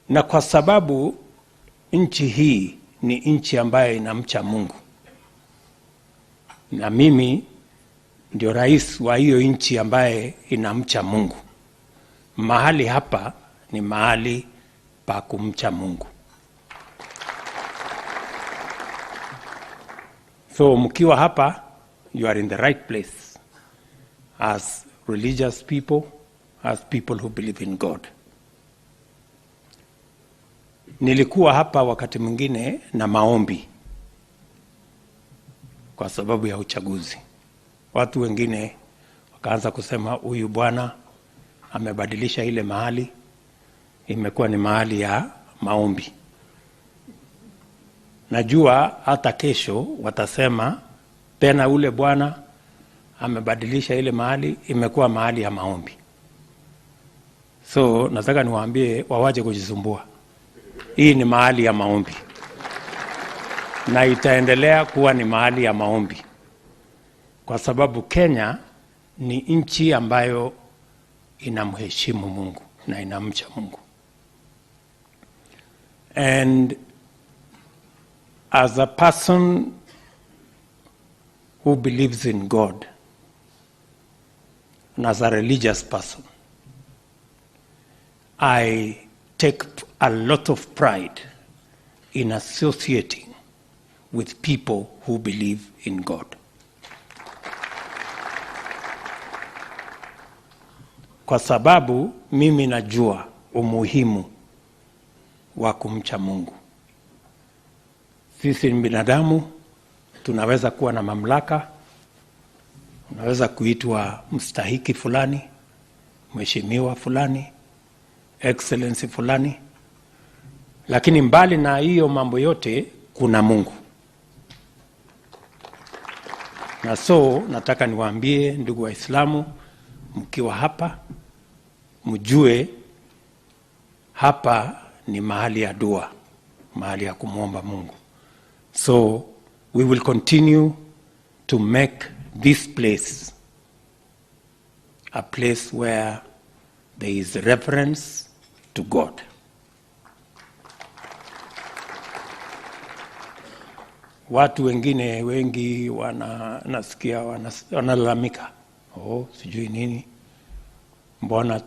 Na kwa sababu nchi hii ni nchi ambayo inamcha Mungu, na mimi ndio rais wa hiyo nchi ambaye inamcha Mungu, mahali hapa ni mahali pa kumcha Mungu. So mkiwa hapa, you are in the right place as religious people, as people who believe in God. Nilikuwa hapa wakati mwingine na maombi kwa sababu ya uchaguzi. Watu wengine wakaanza kusema huyu bwana amebadilisha ile mahali, imekuwa ni mahali ya maombi. Najua hata kesho watasema tena ule bwana amebadilisha ile mahali, imekuwa mahali ya maombi. So nataka niwaambie wawache kujisumbua. Hii ni mahali ya maombi na itaendelea kuwa ni mahali ya maombi, kwa sababu Kenya ni nchi ambayo inamheshimu Mungu na inamcha Mungu. And as a person who believes in God and as a religious person, I take a lot of pride in associating with people who believe in God. Kwa sababu mimi najua umuhimu wa kumcha Mungu. Sisi ni binadamu, tunaweza kuwa na mamlaka, unaweza kuitwa mstahiki fulani, mheshimiwa fulani, excellency fulani, lakini mbali na hiyo mambo yote kuna Mungu. Na so nataka niwaambie ndugu Waislamu, mkiwa hapa mjue hapa ni mahali ya dua, mahali ya kumwomba Mungu. So we will continue to make this place a place where there is reverence to God. Watu wengine wengi nasikia wanalalamika, oh, sijui nini, mbona